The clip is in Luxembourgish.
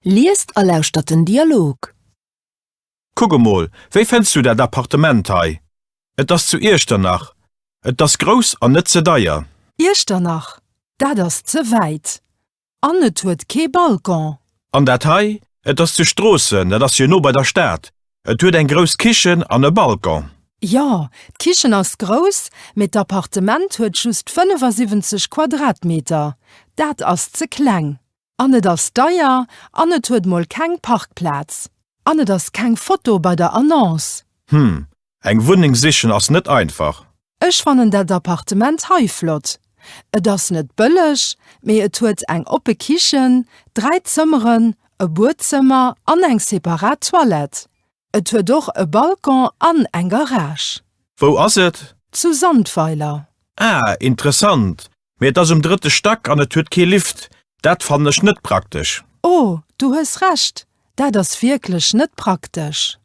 Liest a lauschtert den Dialog. Kuck emol, wéi fënns du dat Appartement hei? Et ass zu Iechternach. Et ass grouss an net ze deier. Iechternach? Dat ass ze wäit. An et huet kee Balcon. An dat hei? Et ass zu Stroossen, dat ass jo no bei der Stad. Et huet eng grouss Kichen an e Balcon. Jo, d'Kichen ass grouss, mee d'Appartement huet just 75 Quadratmeter. Dat ass ze kleng. An et ass deier an et huet mol keng Parkplaz. An et ass keng Foto bei der Annonce. Hm, eng Wunneng sichen ass net einfach. Ech fannen dat Appartement hei flott. Et ass net bëlleg, mee et huet eng oppe Kichen, 3 Zëmmeren, e Buedzëmmer an eng separat Toilette. Et huet och e Balcon an eng Garage. Wou ass et? Zu Sandweiler. Ah, interessant. Mee et ass um drëtte Stack an et huet kee Lift. Dat fannen ech net praktesch. Oh, du hues Recht, dat ass wierklech net praktesch.